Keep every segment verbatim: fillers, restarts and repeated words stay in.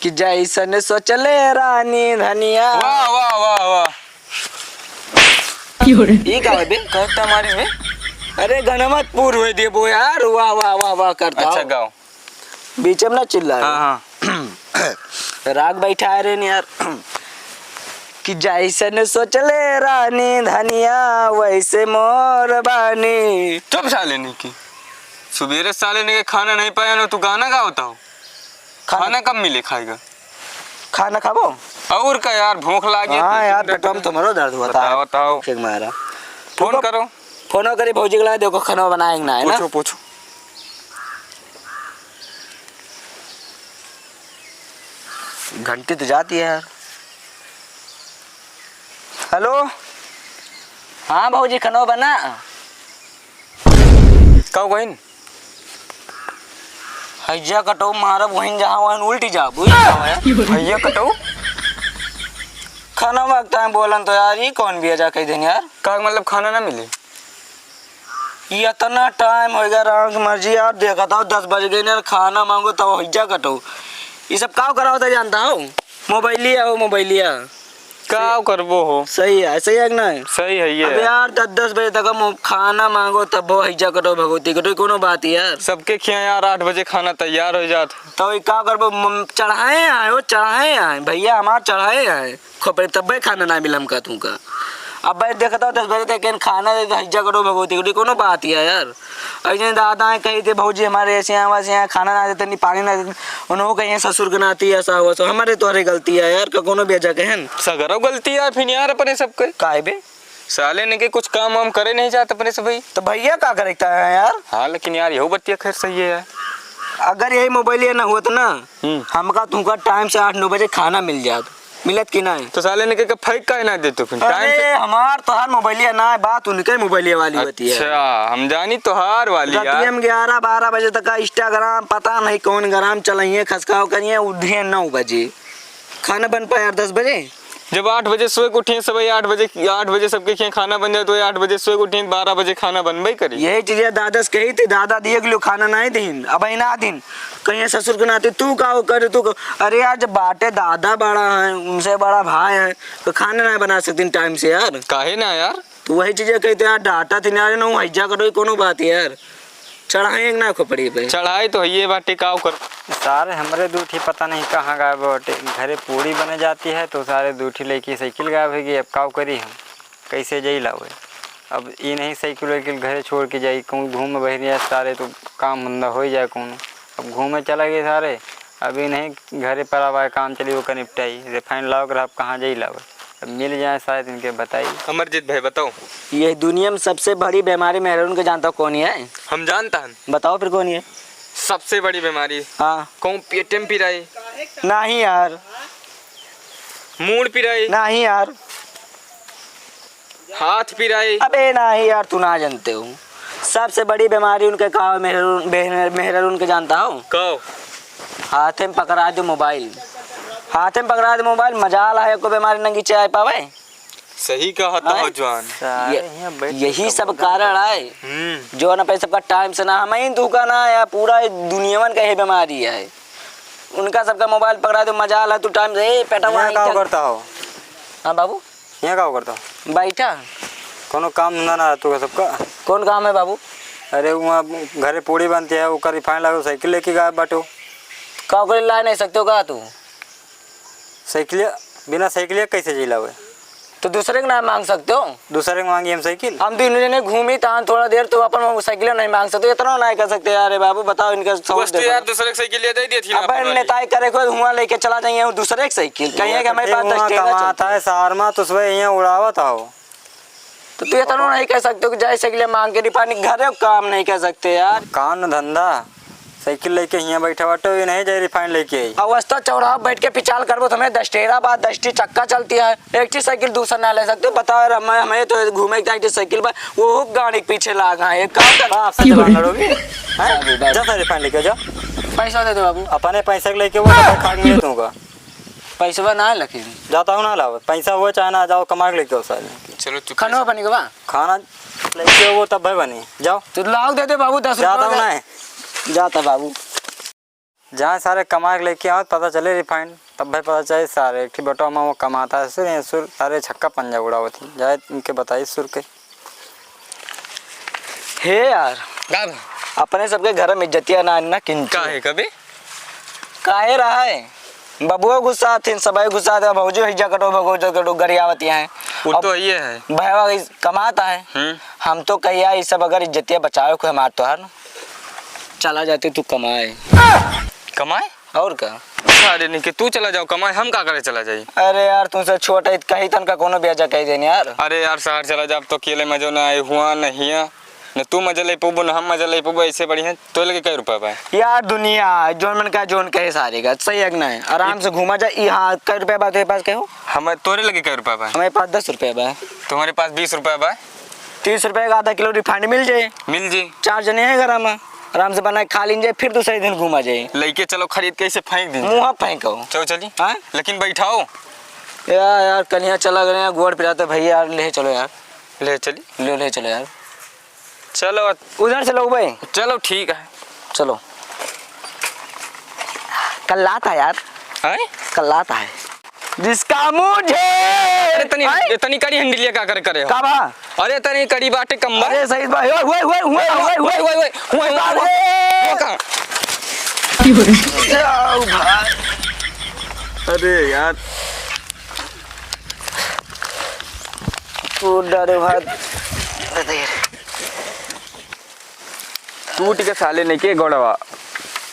कि जैसन सोचले रानी धनिया। वाह, वाह, वाह, वाह। क्यों रे? ई का बे? कहता मारी में। अरे गनमा पूर होई देबो यार, वाह, वाह, वाह, वाह करता अच्छा, हो। गाओ। बीच में ना चिल्ला। हाँ, हाँ। राग बैठा रहे न यार। कि जैसन सोचले रानी धनिया, वैसे मोर बानी। चुप साले नहीं की। सुबेरे साले ने के खाना नहीं पाया ना, तू गाना गावता हो। खाना खाना कब मिले खाएगा? खाना खाबो? और का यार, भूख लागे हाँ थी। यार, पेटवा में तुम्हारो दर्द हुआ था। बताओ, बताओ। भूख से मारा। फोन रुको, करो। फोनो करी भौजी के लगे, देखो खाना बनाएंगे ना, है ना? पूछो, पूछो। घंटी तो जाती है यार। हेलो। हाँ भौजी, खाना बना। का बहिन? हैजा कटो मारब वहीं जहाँ वहीं उल्टी जाबू, ई का है? हैया कटो। खाना मांगता है बोलन तो यार, ई कौन बिया जा कह देन यार? का मतलब खाना ना मिले? ई इतना टाइम होइगा, राम की मर्जी यार, देखत हो दस बज गए यार, खाना मांगो तब हैजा कटो। ई सब का करावत है जानता हो? मोबाइलिया हो, मोबाइलिया। का करबो हो? सही है, सही है कि नहीं? सही है ये। अब यार, दस, दस बजे तक हम खाना मांगो, तब वो हैजा कटो, भगवती कटो, कोनो बात है यार? सबके खिया यार, आठ बजे खाना तैयार हो जात। तो ये का करबो? म-, चढ़ाए आए हो, चढ़ाए आए, भैया हमार चढ़ाए आए। खोपड़े तब्बे खाना ना मिला हमका तुमका। अब भाई देखता हो, दस बजे तक खाना दे, तो हैजा कटो, भगवती कटो, कोनो बात है यार? ऐसे दादा हैं कही थे, "भौजी हमारे ऐसे यहाँ, वैसे यहाँ, खाना ना देते, नहीं पानी ना देते।" उन्हों कहिए, "ससुर के नाती ऐसा हुआ, सो हमारे तोहरे गलती है यार, का कोनो बेजा कहन?" सगरो गलती है फिर यार अपने सबके। काहे बे? साले ने के कुछ काम वाम करे नहीं जात अपने से भाई। तो भैया का करे है यार? हाँ, लेकिन यार, यहू बतिया खैर सही है यार। अगर यही मोबाइल ये ना होत ना, हम्म। हमका तुमका टाइम से आठ नौ बजे खाना मिल जात। मिलत कि नाहीं? तो साले ने के, के फेंक काहे ना दे तू फिर टाइम अरे, से? हमार तोहार मोबाइलिया ना है, बात उनके मोबाइलिया वाली होती है। अच्छा, हम जानी तोहार वाली यार। रतिया में ग्यारह बारह बजे तक का Instagram, पता नहीं कौन ग्राम चलाइए, खसकाव करिए, उठिए नौ बजे। खाना बन पाए यार दस बजे। जब आठ बजे सोए के उठिए सब, आठ बजे, आठ बजे सबके खिया खाना बन जाए, तो आठ बजे सोए के उठिए, बारह बजे खाना बनबे करी। यही चीजें दादा से कही थी, दादा दिए के लिए खाना नहीं दीन, अब ही ना दीन। कहिए ससुर के नाते तू का वो कर, तू का, अरे यार, जब बाटे दादा बड़ा है, उनसे बड़ा भाई है, तो खाना नहीं बना सकते टाइम से यार। काहे ना यार? तो वही चीजें कहते यार, डाटा थी ना, अरे ना, हैजा कटो, कोनो बात है यार, चढ़ाई एक ना खोपड़ी पे। चढ़ाई तो है ये बाटे, का कर। सारे हमरे दूठी पता नहीं कहाँ गायब बाटे। घरे पूड़ी बने जाती है तो सारे दूठी लेके साइकिल गायब हो गई। अब का करी हम? कैसे जाई लावे? अब ई नहीं साइकिल वाइकिल घरे छोड़ के जाई, कहूँ घूमे बहरिया सारे, तो काम धंधा हो ही जाए कौनो। अब घूमे चला गए सारे, अब ई नहीं घरे पर आवा, काम चली ओकर निपटाई, रिफाइन लाओ के रहब, कहाँ जाई लावे? अब मिल जाए शायद इनके बताई। अमरजीत भाई बताओ। ये दुनिया में सबसे बड़ी बीमारी मेहरारून के जानता हो कौन है? हम जानता हन। बताओ फिर कौन है? सबसे बड़ी बीमारी। हाँ। कहूँ पेटे में पिराई? नहीं यार। मूड़ पिराई? नहीं यार। हाथ पिराई? अबे नहीं यार, तू ना जानते हो। सबसे बड़ी बीमारी उनके का हो, मेहरारून, मेहर-, मेहरारून के जानता हो? कहो। हाथे में पकड़ा दो मोबाइल। हाथे में पकड़ा दो मोबाइल, मजाल है, कोई बीमारी नंगी चाय पावे। सही कहत हो हैं? जवान। सारे ये, यहाँ बैठ के यही सब सब बोलत कारण हैं। है, हम्म। जो ना पे सबका टाइम से ना, हम ही दुकान है, पूरा दुनियावन का ये बीमारी है। उनका सबका मोबाइल पकड़ा दो, मजाल है, तू टाइम से, ए, पेटवा यहाँ आई का तक। करता हो? हाँ बाबू। यहाँ का करता हो? बैठा। कोनो काम धंधा ना रहतो का सबका? कौन काम है बाबू? अरे वहाँ घरे पूड़ी बनती है, ओकर रिफाइन लागो, साइकिल लेके गायब बाटो। का ओकरे ला नहीं सकते हो का तू? साइकिलिया, बिना साइकिलिया कैसे जिलावे? तो दूसरे के नाम मांग सकते हो। दूसरे के मांगी हम साइकिल? हम तीनों जने घूमी तान थोड़ा देर, तो अपन वो साइकिल नहीं मांग सकते, इतना नहीं कर सकते यार। बाबू बताओ इनका सबूत बस तो देखो। यार दूसरे के साइकिल ले दे दी थी ना अब अपन वाली। नेताई करे को हुआ लेके चला जाइए वो दूसरे के साइकिल, कहिए कि हमारे पास वहाँ दस टेरा कमाता चलती है। है, शहर में तो सुबह यहाँ उड़ावत आओ। तो तू इतना नहीं कह सकते हो कि जाए साइकिल मांग के रिफाइन, घरे काम नहीं कर सकते यार। काम धंधा, साइकिल लेके हियाँ बैठा बाटे, ये नहीं जाए रिफाइन लेके आई। अवस्था चौराहा बैठ के पिचाल करबो तो हमें दस टेरा बा, दस टी चक्का चलती है, एक टी साइकिल दूसरा ना ले सकते। बताओ यार, हमें, हमें तो घूमे के चाहे साइकिल बा, वो गाड़ी के पीछे लाग है, ये काम कर। बाप से जबान लड़ोगे? हैं? बाबू, बाबू। जा सारे रिफाइन लेके जा। पैसा दे दो बाबू। अपने पैसे के लेके वो तो खाक में दूंगा। पैसवा ना है लेकिन। जाता हूँ ना लाओ, पैसा हुआ चाहे ना जाओ, कमा के लेके आओ सारे। चलो चुप खाना बनी के बा? खाना लेके वो तब भाई बनी, जाओ। तो लाओ दे दे बाबू, दस रुपया जाता हूँ दे। ना है। जाता बाबू। जहाँ सारे कमा के लेके आवत, पता चले refined, तब भाई पता चले सारे एक ठे बेटवा में वो कमाता है, सुर, ये सुर, सारे छक्का पंजा उड़ावत ही। जाए इनके बताई सुर के। हे यार, का बा? अपने सबके घर में इज्जतिया ना, ना किंतु। काहे कभी? काहे रहा है? बबुआ गुस्सा थिन, सबाई गुस्सा थिन, भौजी हिज्जा कटो, भगो जो कटो, गरियावती हैं। वो अब तो ये है। भैया इस-, कमाता है। हम्म। हम तो कहिया, ये सब अगर इज्जतिया बचावे को हमार तोहार ना, चला जाते तू कमाए। कमाए? और का? अरे नहीं कि तू चला जाओ कमाए, हम का करे चला जाई? अरे यार, तुमसे छोट है, कही तन का कोनो ब्याजा कही देने यार। अरे यार, शहर चला जाब तो अकेले मजो ना आए, हुआ नहीं है। न तू मजा ले पबो, न हम मजा ले पबो, ऐसे बढ़िया। तोरे लगे कै रुपया बा? यार दुनिया, जोन मन का जोन कहे सारे का, सही है कि नहीं? आराम से घूमा जा। ई हाँ, कै रुपया बा तेरे पास, कहो? हम, तोरे लगे कै रुपया बा? हमारे पास दस रुपया बा। तुम्हारे पास बीस रुपया बा? तीस रुपया का आधा किलो refined मिल जाए। मिल जाए। चार जने हैं घर में, आराम से बना के खा लीन जाए, फिर दूसरे दिन घूमा जाए। लइके चलो, खरीद के इसे फेंक दीन। मुँह फेंको। चलो चली। हाँ? लेकिन बैठाओ। यार, यार, कन्हैया चला गए हैं, गोड़ पिराते भैया यार, ले चलो यार। ले चली। ले, ले चलो यार। चलो। उधर से लो भाई। चलो, ठीक है। चलो। कल्लात है यार। हैं? कल्लात है। जिसका मुझे अरे तनी, हैं? ए, तनी कड़ी हंडिलिया का करे, करे हो? का बा? अरे तनी कड़ी बाटे कम्बल। अरे सही बा। ओए, ओए, ओए, ओए, ओए, ओए, ओए, ओए, ओए, ओए, अरे! वो कहाँ? जाओ भाई। अरे यार। तू डरे भाई। टूट के साले नहीं के गोड़वा।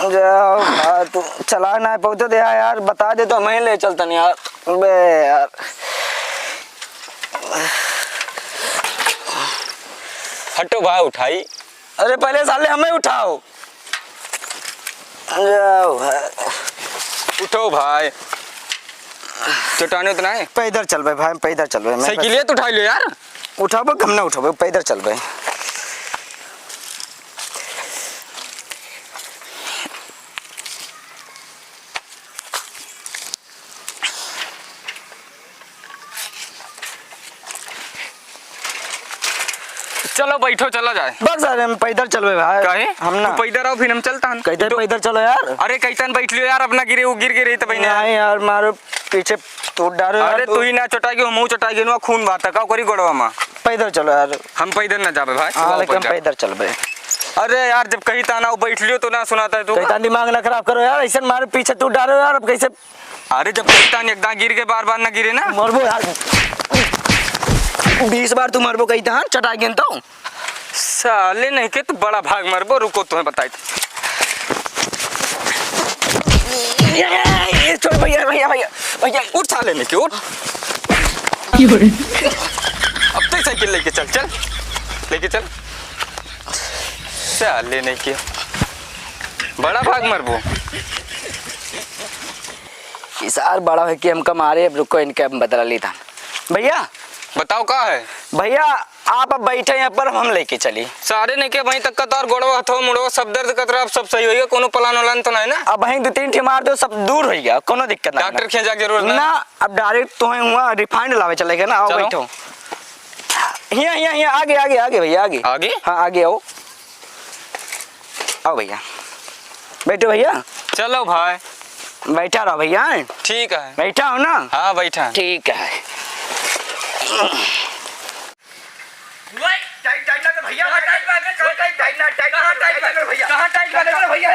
जाओ, हाँ, तू चला ना पहुँचो दे यार, बता दे तो मैं ले चलता नहीं यार। बे यार। हटो भाई, उठाई। अरे पहले साले हमें उठाओ। जाओ भाई। उठो भाई। चट्टाने उतना है? पैदल चलबे भाई, हम पैदल चलबे। मैं साइकिलिया तो उठा लियो यार। उठाबो, हम ना उठाबो, पैदल चलबे। चलो बैठो, चला जाए। बस, अरे हम पैदल चलबे भाई। काहे? हम ना। तू पैदल आओ, फिर हम चलता हन। कैसे तो पैदल चलो यार? अरे कैसन बैठ लियो यार, अपना गिरे, वो गिर गिरे तो बहिने। नहीं यार, मारो पीछे तू डारो यार अरे तू। तू ही ना चोटा गयो, मुँह चोटा गयो, खून बात का करी गोड़वा मा। पैदल चलो यार। हम पैदल ना जाबे भाई, हाँ, लेकिन हम पैदल चलबे। अरे यार, जब कही ताना वो बैठ लियो तो ना सुनाता है तू। कैसा दिमाग ना खराब करो यार, ऐसे मारो पीछे तू डारो यार, अब कैसे अरे जब कहता नहीं, एकदम गिर के बार बार ना गिरे ना। मरबो यार। बीस बार तू मरबो कहता, हाँ, चटा गेन तो। साले नहीं के तू बड़ा भाग मरबो, रुको तुम्हें बताई। ये, ये, ये, छोड़ भैया, भैया, भैया, भैया। उठ साले नहीं के, उठ। की हो रे? अब तो साइकिल लेके चल, चल। लेके चल। साले नहीं के। बड़ा भाग मरबो। ई सार बड़ा है कि हमका मारे, अब रुको, इनके हम बदला लेता। भैया। बताओ का है? भैया, आप अब बैठे यहाँ पर, हम लेके चली। सारे नहीं के वहीं तक का तोर गोड़वा, हथवा, मुड़वा सब दर्द करत रहा, अब सब सही होइगा, कोनो plan वलान तो नहीं ना? अब वहीं दो तीन ठे मार दो, सब दूर होइगा, कोनो दिक्कत नहीं डॉक्टर ना। खियाँ जाके जरूरत ना। ना, अब direct तो है हुआ refined लावे चले गए ना, आओ चलो। बैठो। हियाँ, हियाँ, हियाँ, आगे, आगे, आगे भैया, आगे। आगे? हाँ, आगे आओ। आओ भैया, बैठो भैया। चलो भाई। बैठा रहो भैया। ठीक है। बैठा हो ना? हाँ, बैठा। ठीक है। टाइट, टाइट लगे भैया, कहाँ टाइट लगे? कहाँ टाइट लगे? कहाँ टाइट लगे भैया? कहाँ टाइट लगे भैया?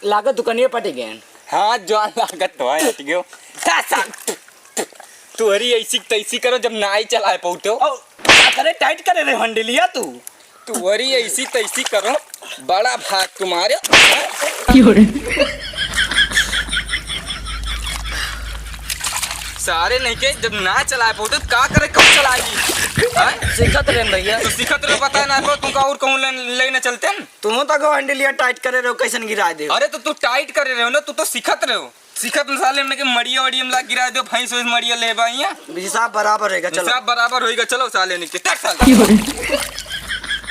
लागत दुकानिया पट गए। हाँ, जो लागत तो है, हट गयो। तोहरी ऐसी तैसी करो, जब नाई चलाए पउतो। ओ, का करे, टाइट करे रे हंडिलिया तू। तोहरी ऐसी तैसी करो, बड़ा भाग तुम्हारे। सारे नहीं के, जब ना चलाए पउतो, का करे, कब चलाएगी? हाँ? सीखत रहे भैया। तो सीखत रहो, पता ना को तुमका और कहूँ ले, लेने चलते हैं। तुम तो को हंडिलिया टाइट करे रहो, कैसन गिरा दे। अरे तो तू टाइट करे रहो ना, तू तो सीखत रहो। सीखत में साले हमने के मड़िया वड़िया में लाग गिरा दो, भैंस वैंस मड़िया ले बा हियाँ। हिसाब बराबर होइगा, चलो। हिसाब बराबर होइगा, चलो साले नहीं के, तक साले।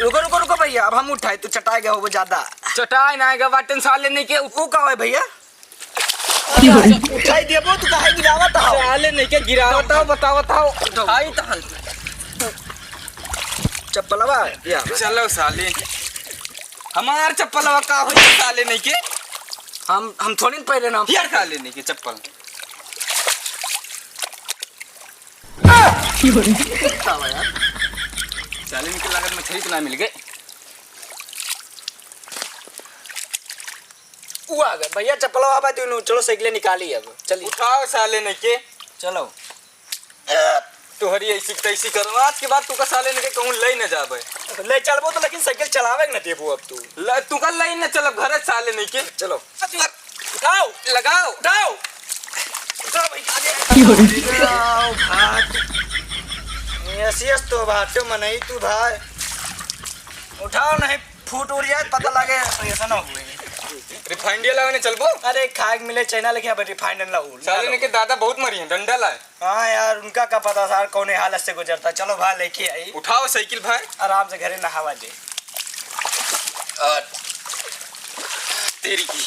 रुको, रुको, रुको भैया, अब हम उठाए, तू चटाए गया होबो ज्यादा। चटाए ना आएगा बाटन साले नहीं के। वो का है भैया? उठाई देबो, तू काहे गिरावत हो? साले नहीं के गिरावत हो, बतावत हो। उठाओ। आई तो हाल। चप्पलवा? या। चलो साले, हमार चप्पलवा का होई साले नहीं के? हम, हम थोड़ी न पहले ना। यार साले नहीं के चप्पल। का बा यार? साले नहीं के लागत मछली तो ना मिल गए। उ आ गए भैया, चप्पलवा बा दुनू, चलो साइकिल निकाली अब, चली। उठाओ साले नहीं के। चलो। तोहरी ऐसी तैसी करो, आज के बाद तू का साले नहीं के कहूँ ले न जाबे। ले चलबो तो, लेकिन साइकिल चलावे के न देबो अब तू। ल-, तू का ले न चलब घरे साले नहीं के। चलो। उठाओ। लगाओ। उठाओ। उठाओ भाई, आगे। की हो रही? उठाओ भाई। ऐसी तो बात तो मनई तू भाई। उठाओ नहीं, फूट उड़ जाए, पता लगे तो ऐसा ना हुए। रिफाइंडिया लावे ने चलबो? अरे खाए के मिले चाइना, लेकिन अब रिफाइंड ना उड़। साले नहीं के दादा बहुत मरी हैं, डंडा लाए। हाँ यार, उनका का पता सार कौने हालत से गुजरता। चलो भाई लेके आई। उठाओ साइकिल भाई। आराम से घरे नहावा दे। और तेरी की।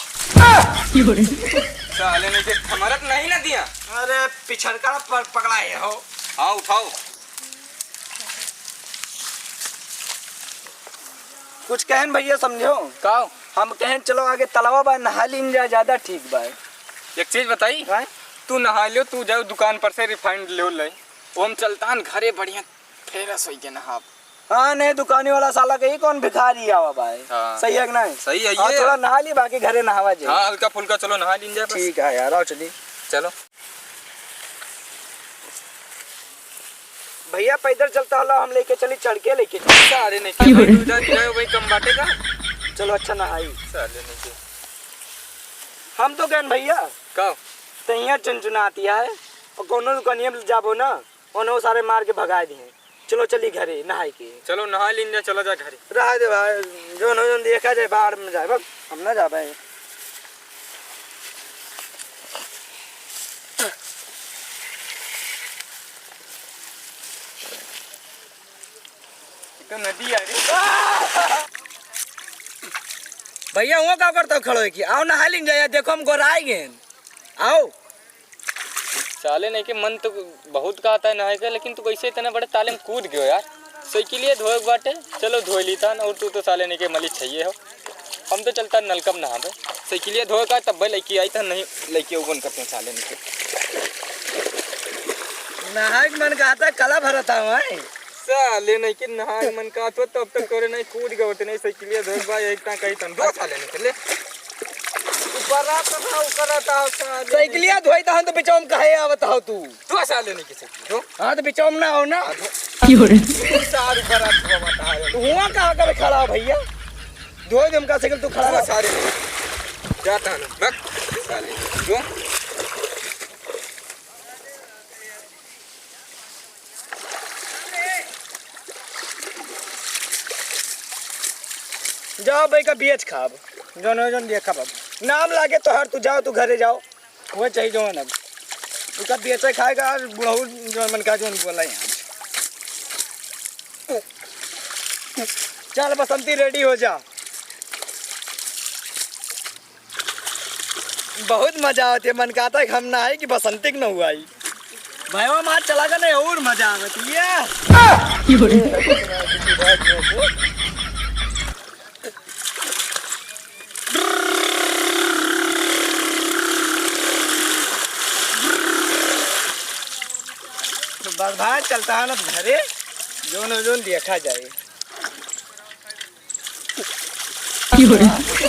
की हो रही? साले नहीं के हमारा तो नहीं ना दिया। अरे पिछड़का पर पकड़ा है हो। हाँ उठाओ। कुछ कहन भैया समझो। का? हम कहन चलो आगे तलवा बा, नहा लीन जा, ज्यादा ठीक बा। एक चीज बताई? हाँ? तू नहा लियो, तू जाओ दुकान पर से रिफाइंड ले ले, वो हम चलता हन घरे बढ़िया फ्रेश होई के नहाब। हाँ नहीं, दुकानी वाला साला कही कौन भिखारी आवा बा। हाँ। सही है कि नहीं? सही है हाँ, ये। थोड़ा नहा ली, बाकी घरे नहावा जाए। हाँ, हल्का फुल्का चलो नहा लीन जाए बस। ठीक है यार, आओ चली। चलो। भैया पैदल चलता होला, हम लेके चली, चढ़ के लेके चली। साले नहीं की के भाई, भाई। तू जा किराया वही कम बाटे का? चलो अच्छा नहाई। साले नहीं के। हम तो गए न भैया। का? तो यहाँ चुनचुनाती है और कोनो दुकानिया में जाबो ना, उन्हें वो सारे मार के भगा दिए। चलो चली घरे नहाई के। चलो नहा लीन जा, चलो जा घरे। रहा दे भाई, जो न जो देखा जाए, बाहर में जाए, बस हम ना जाबे। तो नदी आ रही। भैया, हुआ का करता हो खड़ो है कि? आओ नहा लीन जाए, देखो हम गोराई गए। आओ। साले नहीं के मन तो बहुत कहता है नहाए के, लेकिन तू कैसे इतने बड़े ताले में कूद गयो यार? साइकिलिया धोए के बाटे, चलो धोए लीता न, और तू तो साले नहीं के मली चाहिए हो। हम तो चलता नलका में नहाबे। साइकिलिया धोए का तब्बे लइकी आई त नहीं, लइकी उबन करते हैं साले नहीं के। नहाए के मन कहता, कला भरता हूँ, हैं? साले नहीं के नहाए के मन कहत हो, तब तक तोरे नहीं कूद गए होते, नहीं साइकिलिया धोए के बा, एक टाँका ही तन दो साले नहीं के ले। ऊपर रहता था, ऊपर रहता हो साले। साइकिलिया धोई तो हम तो बिचाम कहे आवत हो तू। तू साले नहीं के साइकिल धो। हाँ, तो बिचाम ना हो ना। हाँ, धो। की हो रही? सार ऊपर रहता हो, बता रहे। तू हुआ कहाँ करे खड़ा हो भैया? धोई दे हमका साइकिल, तू खड़ा तू रह। साले। जाता है ना, बक, साले। धो। जाओ भाई का बेच खाब, जौन हो जौन देखा बाबू। नाम लागे तोहार, तू जाओ, तू घरे जाओ, वो चाहिए जौन अब। उनका बेचे खाए का आज बुढ़ऊ जौन मन का जौन बोला है आज। चल बसंती, रेडी हो जा। बहुत मजा आवत है, मन कहता है कि हम नहाई कि बसंती के न हुआ ही। भैया मार चला गए ना, और मजा आवत है। तो बस भाई चलता है ना घरे, जोन जोन देखा जाए। की हो रही?